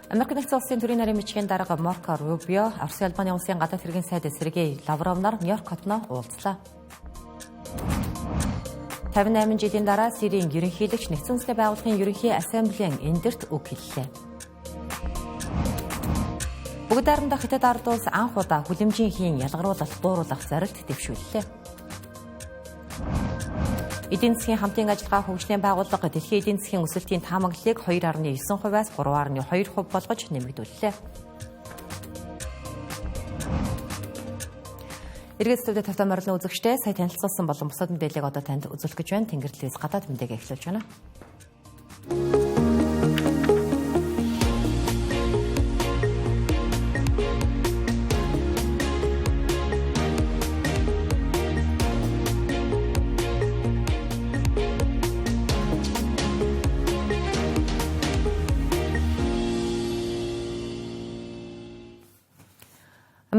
Америк нэгдсэн улсын төрийн нарийн бичгийн дарга Марко Рубио, Оросын албаны улсын гадаад хэргийн сайд Сергей Лавров нар Нью-Йорк хотноо уулзлаа. 58 жилийн дараа Сирийн ерөнхийлөгч Нэгдсэн Үндэсний Байгууллагын Ерөнхий Ассамблеийн эндэрт үг хэллээ. Бүгд найрамдах Хятад ард улс анх удаа хүлэмжийн хийн ялгаруулалт бууруулах зорилт дэвшүүллээ. Эдийн засгийн хамтын ажиллагаа хөгжлийн байгууллага дэлхийн эдийн засгийн өсөлтийн таамаглалыг 2.9%-аас 3.2% болгож нэмэгдүүллээ. Эргээд студид тавтай морилон үзэгчдээ сая танилцуулсан болон бусад мэдээллийг одоо танд үзүүлэх гэж байна. Тэнгэр телевиз гадаад мэдээгээ эхлүүлж байна.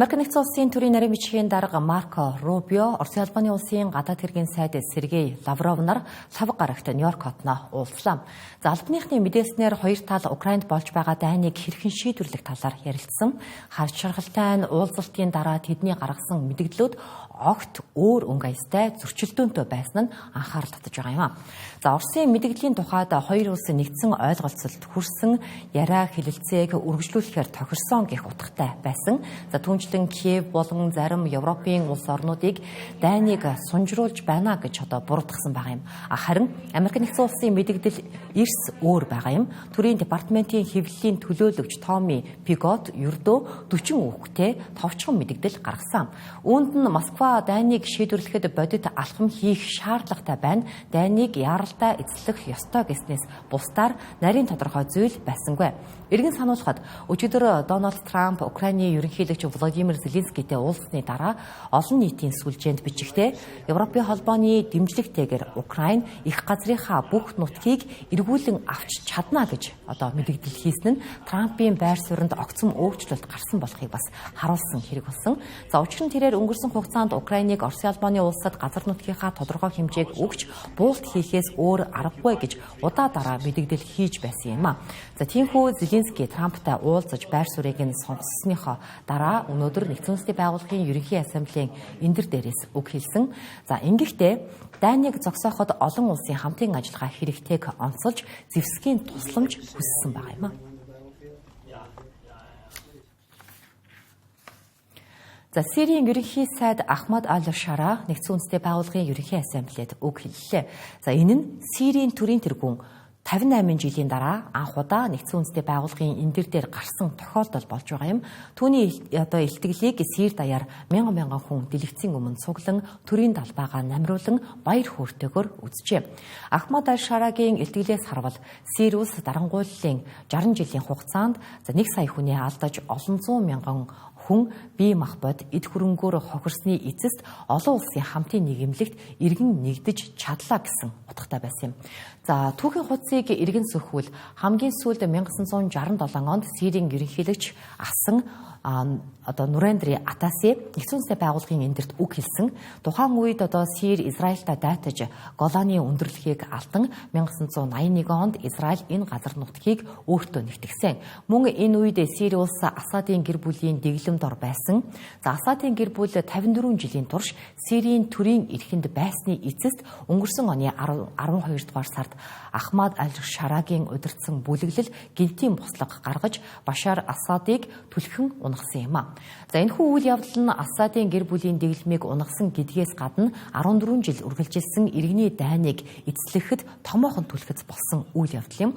Америк нэгдсэн улсын төрийн нарийн бичгийн дарга Марко Рубио, Оросын албаны улсын гадаад хэргийн сайд Сергей Лавров нар лхагва гарагт Нью-Йорк хотноо уулзлаа. За албаныхны мэдээлснээр хоёр тал Украинд болж байгаа дайныг хэрхэн шийдвэрлэх талаар ярилцсан. Хар чаргалтай нь уулзалтын дараа тэдний гаргасан мэдээллүүд огт өөр өнгө аястай зөрчилдөөнтэй байсан нь анхаарал татаж байгаа юм а. За Оросын мэдээллийн тухайд хоёр улсын нэгдсэн ойлголцолд хүрсэн яриа хэлэлцээг үргэлжлүүлэхээр тохирсон гэх утгатай байсан. За түүнчлэн Киев болон зарим Европын улс орнуудыг дайныг сунжруулж байна гэж одоо буруутгасан байгаа юм. Харин Америк нэгдсэн улсын мэдээлэл эрс өөр байгаа юм. Төрийн департаментийн хэвлэлийн төлөөлөгч Томми Пигот ердөө 40 үгтэй товчхон мэдээлэл гаргасан. Үүнд нь Москва дайныг шийдвэрлэхэд бодит алхам хийх шаардлагатай байна. Дайныг яаралтай эзлэх ёстой гэснээс бусдаар нарийн тодорхой зүйл байсангүй. Иргэн сануулхад өчигдөр Дональд Трамп Украины ерөнхийлөгч Владимир Зеленскийтэй уулзсны дараа олон нийтийн сүлжээнд бичихдээ Европын холбооны дэмжлэгтэйгээр Украин их газрынхаа бүх нутгийг эргүүлэн авч чадна гэж одоо мэдэгдэл хийсэн нь Трампын байр сууринд огцом өөрчлөлт гарсан болохыг бас харуулсан хэрэг болсон. За учир нь тэрээр өнгөрсөн хугацаанд Украиныг Оросын албаны улсад газар нутгийнхаа тодорхой хэмжээг өгч буулт хийхээс өөр аргагүй гэж удаа дараа мэдэгдэл хийж байсан юм а. За тиймээс Зеленский Трамптай уулзаж байр суурийг нь сонгосныхоо дараа өнөөдөр Нэгдсэн Үндэсний Байгууллагын Ерөнхий Ассамблеийн эндэр дээрээс үг хэлсэн. За ингэхдээ дайныг зогсооход олон улсын хамтын ажиллагаа хэрэгтэйг онцолж зэвсгийн тусламж хүссэн байгаа юм а. За Сирийн ерөнхий сайд Ахмад аль-Шара Нэгдсэн Үндэсний Байгууллагын Ерөнхий Ассамблеид үг хэллээ. За энэ нь Сирийн төрийн тэргүүн 58 жилийн дараа анх удаа Нэгдсэн Үндэсний Байгууллагын эндэр дээр гарсан тохиолдол болж байгаа юм. Түүний одоо илтгэлийг Сир даяар мянган мянган хүн дэлгэцийн өмнө цуглан төрийн далбаагаа намруулан баяр хөөртэйгээр үзжээ. Ахмад аль-Шарагийн илтгэлээс харвал Сир улс дарангуйллын 60 жилийн хугацаанд за 1 сая хүнээ алдаж олон зуун мянган хүн бие махбод эд хөрөнгөөр хохирсны эцэст олон улсын хамтын нийгэмлэгт иргэн нэгдэж чадлаа гэсэн утгатай байсан юм. За түүхийн хуудсыг иргэн сөхвөл хамгийн сүүлд 1967 онд Сирийн ерөнхийлөгч асан одоо Нурендри Атаси Нэгдсэн Үндэсний Байгууллагын эндэрт үг хэлсэн. Тухайн үед одоо Сир Израильтай дайтаж Голаны өндөрлөхийг алдан 1981 онд Израиль энэ газар нутгийг өөртөө нэгтгсэн. Мөн энэ үед Сири улс Асадын гэр бүлийн дэглэмд ор байсан. За Асадын гэр бүл 54 жилийн турш Сирийн төрийн эрхэнд байсны эцэст өнгөрсөн оны 12 дугаар сард Ахмад аль-Шарагийн удирдсан бүлэглэл гэнтийн буслага гаргаж Башар Асадыг түлхэн унагсан юм а. За энэхүү үйл явдал нь Асадын гэр бүлийн дэглэмийг унагсан гэдгээс гадна 14 жил үргэлжилсэн иргэний дайныг эцэслэхэд томоохон түлхэц болсон үйл явдал юм.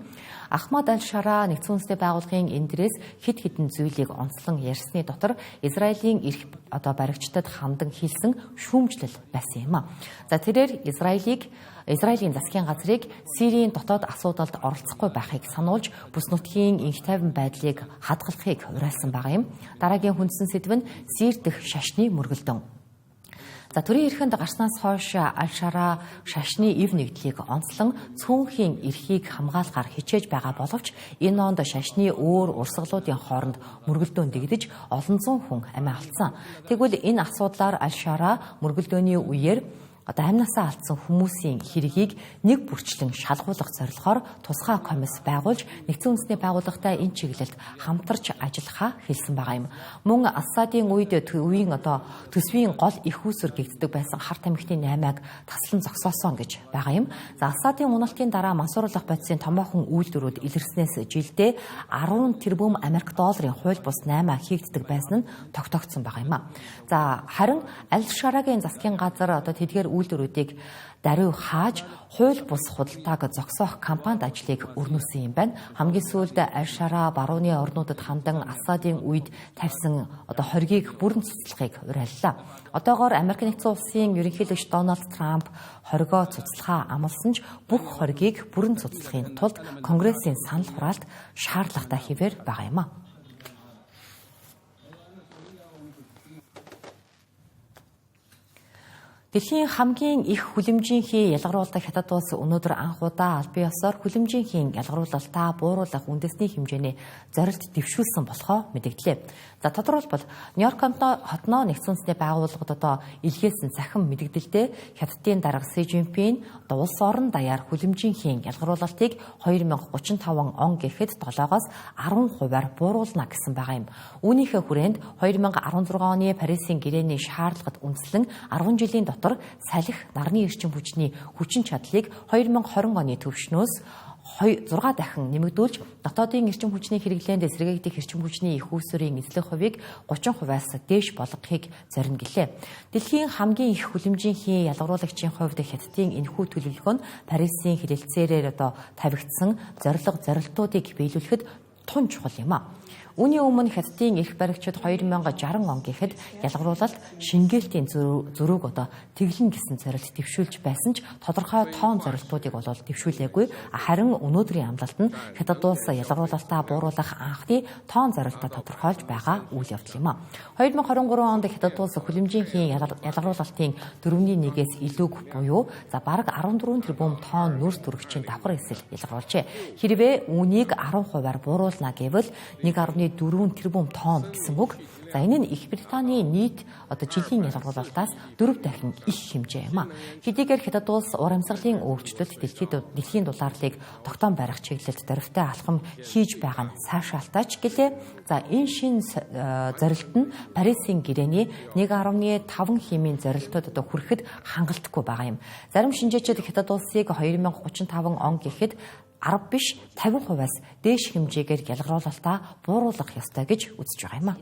Ахмад аль-Шара Нэгдсэн Үндэсний Байгууллагын эндэрээс хэд хэдэн зүйлийг онцлон ярьсны дотор Израилийн эрх одоо баригчдад хандан хэлсэн шүүмжлэл байсан юм а. За тэрээр Израилийн засгийн газрыг Сирийн дотоод асуудалд оролцохгүй байхыг сануулж бүс нутгийн инх тайван байдлыг хадгалахыг уриалсан байгаа юм. Дараагийн хүндсэн сэдэв нь Сир дэх шашны мөргөлдөн. За төрийн эрхэнд гарснаас хойш аль-Шара шашны эв нэгдлийг онцлон цөөнхийн эрхийг хамгаалахаар хичээж байгаа боловч энэ онд шашны өөр урсгалуудын хооронд мөргөлдөөн дэгдэж олон зуун хүн амиа алдсан. Тэгвэл энэ асуудлаар аль-Шара мөргөлдөөний үеэр одоо амнасаа алдсан хүмүүсийн хэргийг нэг бүрчлэн шалгуулах зорилгоор тусгай комисс байгуулж нэгдсэн үндэсний байгууллагатай энэ чиглэлд хамтарч ажиллахаа хэлсэн байгаа юм. Мөн Асадын үед үеийн одоо төсвийн гол их үүсвэр гэгддэг байсан хар тамхины 8-аг таслан зогсоосон гэж байгаа юм. За Асадын уналтын дараа мансууруулах бодисын томоохон үйлдвэрүүд илэрснээс жилдээ 10 тэрбум Америк долларын хууль бус 8 хийгддэг байсан нь тогтоогдсон байгаа юм. За харин Аль-Шарагийн засгийн газар одоо тэдгээр үйлдвэрүүдийг даруй хааж хууль бус худалдааг зогсоох компанид ажлыг өрнүүлсэн юм байна. Хамгийн сүүлд Аль-Шара барууны орнуудад хандан Асадын үед тавьсан одоо хоргийг бүрэн цуцлахыг уриаллаа. Одоогоор Америк нэгдсэн улсын ерөнхийлөгч Дональд Трамп хоригоо цуцлахаа амласан ч бүх хоргийг бүрэн цуцлахын тулд Конгрессийн санал хураалт шаардлагатай хэвээр байгаа юм а. Дэлхийн хамгийн их хүлэмжийн хий ялгаруулдаг Хятад улс өнөөдөр анх удаа албан ёсоор хүлэмжийн хийн ялгаруулалтаа бууруулах үндэсний хэмжээний зорилт дэвшүүлсэн болохоо мэдэгдлээ. За тодорхойлбол Нью-Йорк хотноо нэгдсэн үндэсний байгууллагад одоо илгээсэн цахим мэдэгдэлдээ Хятадын дарга Си Жинпин одоо улс орон даяар хүлэмжийн хийн ялгаруулалтыг 2035 он гэхэд 7-оос 10%-аар бууруулна гэсэн байгаа юм. Үүнийхээ хүрээнд 2016 оны Парисын гэрээний шаардлагад үндэслэн 10 жилийн дотор салхи нарны эрчим хүчний хүчин чадлыг 2020 оны түвшнөөс 6 дахин нэмэгдүүлж дотоодын эрчим хүчний хэрэглээнд эсрэгээгдэх эрчим хүчний их үүсвэрийн эзлэх хувийг 30%-аас дээш болгохыг зорино гэлээ. Дэлхийн хамгийн их хүлэмжийн хийн ялгаруулагчийн хувьд Хятадын энэхүү төлөвлөгөө нь Парисын хэлэлцээрээр одоо тавигдсан зорилго зорилтуудыг биелүүлэхэд тун чухал юм а. Үүний өмнө Хятадын эрх баригчид 2060 он гэхэд ялгаруулалт шингээлтийн зөрүүг одоо тэглэн гэсэн зорилт дэвшүүлж байсан ч тодорхой тоон зорилтуудыг бол дэвшүүлээгүй. Харин өнөөдрийн амлалт нь Хятад улс ялгаруулалтаа бууруулах анхны тоон зорилтоо тодорхойлж байгаа үйл явдал юм а. 2023 онд Хятад улс хүлэмжийн хийн ялгаруулалтын 4.1-ээс илүүг буюу за бараг 14 тэрбум тонн нүүрс төрөгчийн давхар эсэл ялгаруулжээ. Хэрвээ үүнийг 10%-аар бууруулна гэвэл 1.4 тэрбум тонн гэсэн үг. За энэ нь Их Британий нийт одоо жилийн ялгаруулалтаас 4 дахин их хэмжээ юм а. Хэдийгээр Хятад улс уур амьсгалын өөрчлөлт дэлхийн дулаарлыг тогтоон барих чиглэлд дөрвтэй алхам хийж байгаа нь сайшаалтай ч гэлээ. За энэ шинэ зорилт нь Парисын гэрээний 1.5 хэмийн зорилтод одоо хүрэхэд хангалтгүй байгаа юм. Зарим шинжээчид Хятад улсыг 2035 он гэхэд 10 биш 50%-аас дээш хэмжээгээр ялгаруулалтаа бууруулах ёстой гэж үзэж байгаа юм а.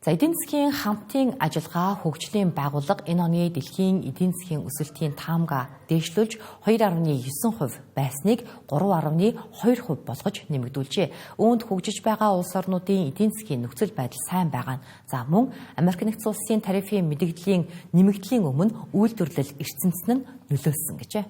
За эдийн засгийн хамтын ажиллагаа хөгжлийн байгууллага энэ оны дэлхийн эдийн засгийн өсөлтийн таамгаа дээшлүүлж 2.9% байсныг 3.2% болгож нэмэгдүүлжээ. Үүнд хөгжиж байгаа улс орнуудын эдийн засгийн нөхцөл байдал сайн байгаа нь. За мөн Америк нэгдсэн улсын тарифын мэдэгдлийн нэмэгдлийн өмнө үйлдвэрлэл эрчимцэн нь нөлөөлсөн гэжээ.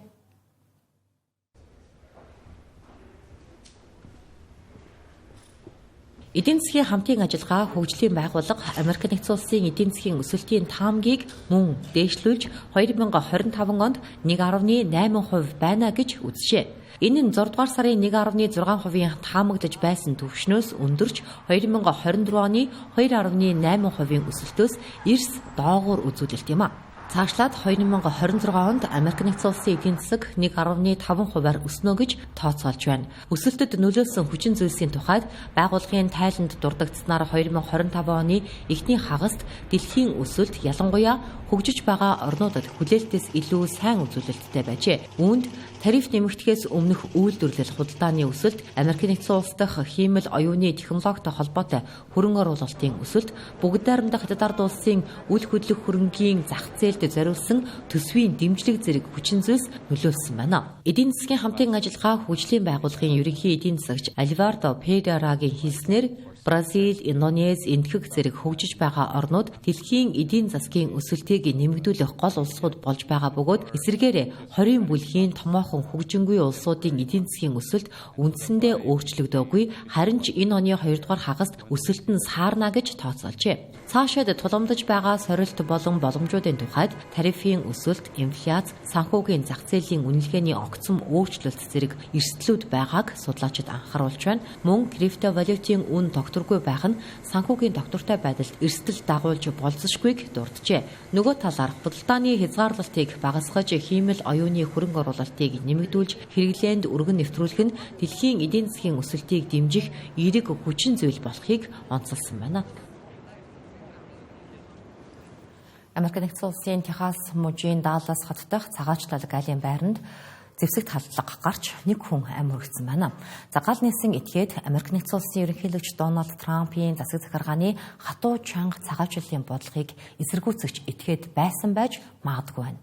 Эдийн засгийн хамтын ажиллагаа хөгжлийн байгууллага Америк нэгдсэн улсын эдийн засгийн өсөлтийн таамгийг мөн дээшлүүлж 2025 онд 1.8% байна гэж үзжээ. Энэ нь 6 дугаар сарын 1.6%-ийн таамаглаж байсан түвшнөөс өндөрч 2024 оны 2.8%-ийн өсөлтөөс эрс доогуур үзүүлэлт юм а. Цаашлаад 2026 онд Америк нэгдсэн улсын эдийн засаг 1.5%-аар өснө гэж тооцоолж байна. Өсөлтөд нөлөөлсөн хүчин зүйлсийн тухайд байгууллагын тайланд дурддагцсанаар 2025 оны эхний хагаст дэлхийн өсөлт ялангуяа хөгжиж байгаа орнуудад хүлээлтээс илүү сайн үзүүлэлттэй байжээ. Үүнд тариф нэмэгдэхээс өмнөх үйлдвэрлэл худалдааны өсөлт, Америк нэгдсэн улс дахь хиймэл оюуны технологитой холбоотой хөрөнгө оруулалтын өсөлт, бүгд найрамдах Хятад ард улсын үл хөдлөх хөрөнгийн зах зээлд зориулсан төсвийн дэмжлэг зэрэг хүчин зүйлс нөлөөлсөн байна. Эдийн засгийн хамтын ажиллагаа хөгжлийн байгууллагын ерөнхий эдийн засагч Альвардо Перерагийн хэлснээр Бразил, Индонез, Энэтхэг зэрэг хөгжиж байгаа орнууд дэлхийн эдийн засгийн өсөлтийг нэмэгдүүлэх гол улсууд болж байгаа бөгөөд эсрэгээрээ 20 бүлгийн томоохон хөгжингүй улсуудын эдийн засгийн өсөлт үндсэндээ өөрчлөгдөөгүй, харин ч энэ оны 2 дугаар хагаст өсөлт нь саарна гэж тооцоолжээ. Цаашид тулгамдж байгаа сорилт болон боломжуудын тухайд тарифын өсөлт, инфляц, санхүүгийн зах зээлийн үнэлгээний огцом өөрчлөлт зэрэг эрсдлүүд байгааг судлаачид анхааруулж байна. Мөн криптовалютын үн тогтвор тогтворгүй байх нь санхүүгийн тогтвортой байдалд эрсдэл дагуулж болзошгүйг дурджээ. Нөгөө талаар худалдааны хязгаарлалтыг багасгаж, хиймэл оюуны хөрөнгө оруулалтыг нэмэгдүүлж, хэрэглээнд өргөн нэвтрүүлэх нь дэлхийн эдийн засгийн өсөлтийг дэмжих эерэг хүчин зүйл болохыг онцолсон байна. Америк нэгдсэн улсын Техас мужийн Даллас хот дахь цагаачлал галийн байранд зэвсэгт халдлага гарч нэг хүн амь өргөцсөн байна. За гал нээсэн этгээд Америк нэгдсэн улсын ерөнхийлөгч Дональд Трампын засаг захиргааны хатуу чанга цагаачлалын бодлогыг эсэргүүцэгч этгээд байсан байж магадгүй байна.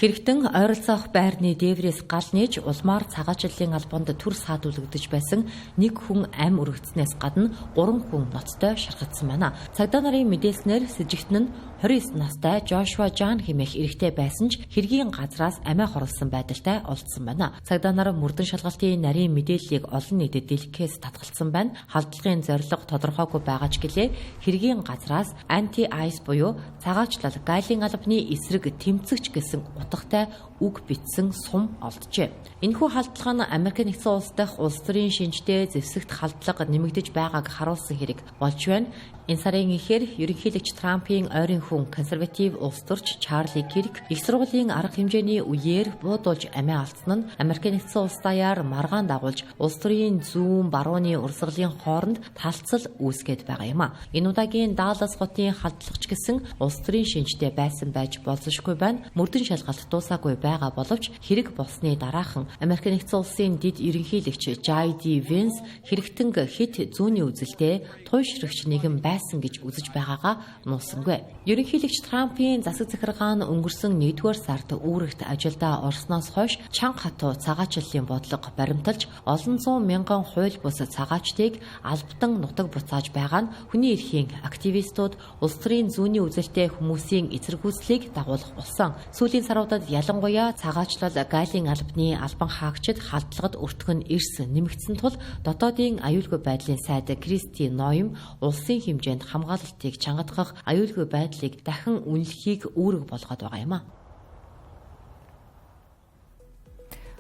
Хэрэгтэн ойролцоох байрны дээврээс гал нээж улмаар цагаачлалын албанд төр саадуулагдаж байсан нэг хүн амь өргөцснээс гадна 3 хүн ноцтой шархагдсан байна. Цагдаа нарын мэдээлснээр сэжигтэн нь 29 настай Жошуа Жан хэмээх эрэгтэй байсан ч хэргийн газраас амиа хорлосон байдалтай олдсон байна. Цагдаа нар мөрдөн шалгалтын нарийн мэдээллийг олон нийтэд дэлгэхээс татгалцсан байна. Халдлагын зорилго тодорхойгүй байгаа ч гэлээ хэргийн газраас анти-айс буюу цагаачлал галийн албаны эсрэг тэмцэгч гэсэн утгатай үг бичсэн сум олджээ. Энэхүү халдлага нь Америк нэгдсэн улс дахь улс төрийн шинжтэй зэвсэгт халдлага нэмэгдэж байгааг харуулсан хэрэг болж байна. Энэ сарын эхээр ерөнхийлөгч Трампын ойрын хүн консерватив улс төрч Чарли Кирк их сургуулийн арга хэмжээний үеэр буудулж амиа алдсан нь Америк нэгдсэн улс даяар маргаан дагуулж улс төрийн зүүн барууны урсгалын хооронд талцал үүсгээд байгаа юм а. Энэ удаагийн Даллас хотын халдлагч гэсэн улс төрийн шинжтэй байсан байж болзошгүй байна. Мөрдөн шалгалт дуусаагүй байгаа боловч хэрэг болсны дараахан Америк нэгдсэн улсын дэд ерөнхийлөгч J.D. Vance хэрэгтэн хэт зүүнний үзэлтэй туйшрагч нэгэн байсан гэж үзэж байгаагаа нуусангүй. Ерөнхийлөгч Трампын засаг захиргаа нь өнгөрсөн 1-р сард үүрэгт ажилдаа орсноос хойш чанга хатуу цагаачлалын бодлого баримталж олон зуун мянган хууль бус цагаачдыг албадан нутаг буцааж байгаа нь хүний эрхийн активистууд улс төрийн зүүнний үзэлтэй хүмүүсийн эсэргүүцлийг дагуулах болсон. Сүүлийн саруудад ялангуяа цагаачлал галийн албаны албан хаагчид халдлагад өртгөн эрс нэмэгдсэн тул дотоодын аюулгүй байдлын сайд Кристи Ноем улсын хэмжээнд хамгаалалтыг чангатгах аюулгүй байдлыг дахин үнэлэхийг үүрэг болгоод байгаа юм а.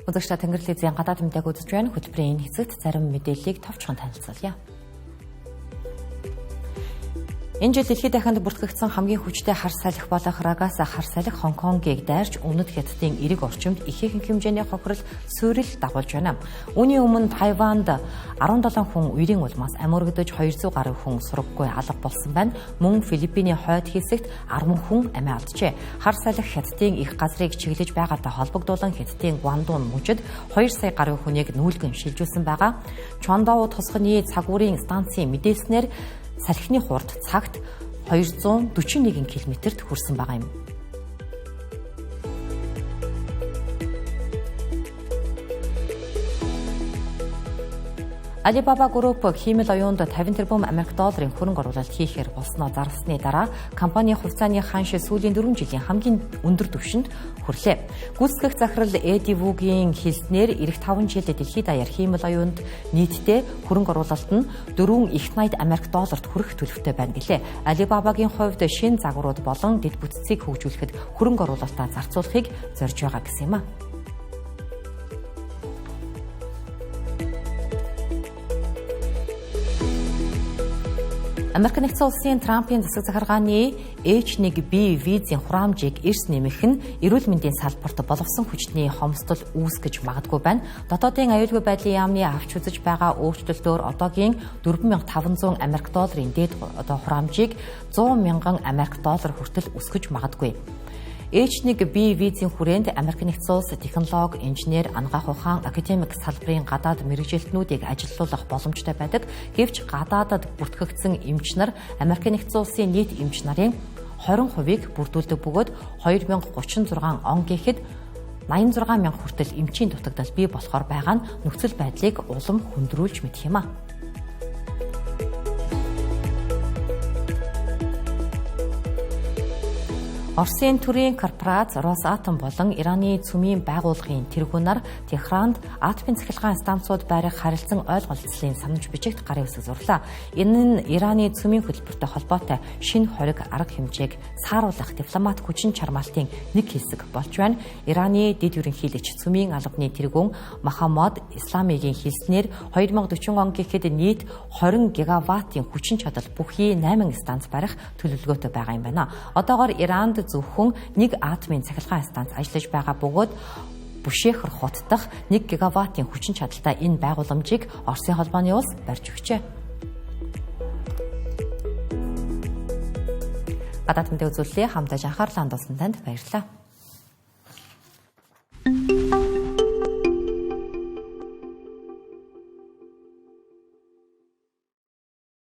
Үзэгчдээ Тэнгэр телевизийн гадаад мэдээг үзэж байна. Хөтөлбөрийн энэ хэсэгт зарим мэдээллийг товчхон танилцуулъя. Энэ жил дэлхийд дахинд бүртгэгдсэн хамгийн хүчтэй хар салхи болох Рагаса хар салхи Хонконгийг дайрч өмнөд Хятадын эрэг орчимд ихээхэн хэмжээний хохирол суурил дагуулж байна. Үүний өмнө Тайванд 17 хүн үерийн улмаас амь өргөдөж 200 гаруй хүн сураггүй алга болсон байна. Мөн Филиппиний хойд хэсэгт 10 хүн амиа алджээ. Хар салхи Хятадын их газрыг чиглэж байгаатай холбогдуулан Хятадын Гуандун мужид 2 сая гаруй хүнийг нүүлгэн шилжүүлсэн байгаа. Чондоо тусганы цагуурын станцын мэдээлснээр салхины хурд цагт 241 км-т хүрсэн байгаа юм. Alibaba Group хиймэл оюунд 50 тэрбум Америк долларын хөрөнгө оруулалт хийхээр болсноо зарласны дараа компани хувьцааны ханш сүүлийн 4 жилийн хамгийн өндөр түвшинд хүрлээ. Гүйцэтгэх захирал Эди Вүгийн хэлснээр ирэх 5 жилд дэлхийд даяар хиймэл оюунд нийтдээ хөрөнгө оруулалт нь 4 их 80 Америк долларт хүрэх төлөвтэй байна гэлээ. Alibaba-гийн хувьд шинэ загварууд болон дэд бүтцийг хөгжүүлэхэд хөрөнгө оруулалтаа зарцуулахыг зорж байгаа гэсэн юм а. Америк нэгдсэн улсын Трампын засаг захиргааны H1B визийн хураамжийг эрс нэмэх нь эрүүл мэндийн салбарт боловсон хүчний хомсдол үүсгэж магадгүй байна. Дотоодын аюулгүй байдлын яамны авч үзэж байгаа өөрчлөлтөөр одоогийн 4500 Америк долларын дээд одоо хураамжийг 100 мянган Америк доллар хүртэл өсгөж магадгүй. H1B визийн хүрээнд Америк нэгдсэн улс технологи, инженер, анагаах ухаан, академик салбарын гадаад мэргэжилтнүүдийг ажилуулах боломжтой байдаг. Гэвч гадаадад бүртгэгдсэн эмч нар Америк нэгдсэн улсын нийт эмч нарын 20%-ийг бүрдүүлдэг бөгөөд 2036 он гэхэд 86 мянга хүртэл эмчийн дутагдал бий болохоор байгаа нь нөхцөл байдлыг улам хүндрүүлж мэдэх юм а. Оросын төрийн корпорац Росатом болон Ираны цөмийн байгууллагын тэргүүнээр Техранд атомын цахилгаан станцууд барих харилцан ойлголцлын санамж бичигт гарын үсэг зурлаа. Энэ нь Ираны цөмийн хөтөлбөртэй холбоотой шинэ хориг арга хэмжээг сааруулах дипломат хүчин чармаалтын нэг хэсэг болж байна. Ираны дэд ерөнхийлөгч цөмийн албаны тэргүүн Мохаммад Исламигийн хэлснээр 2040 он гэхэд нийт 20 гигаваттын хүчин чадал бүхий 8 станц барих төлөвлөгөөтэй байгаа юм байна. Одоогоор Иранд зөвхөн нэг атомын цахилгаан станц ажиллаж байгаа бөгөөд Бүшэхэр хот дахь 1 гигаваттын хүчин чадалтай энэ байгууламжийг Оросын холбооны улс барьж өгчээ. Гадаад мэдээ үзүүлэлээ хамтаж анхаарлаа хандуулсан танд баярлалаа.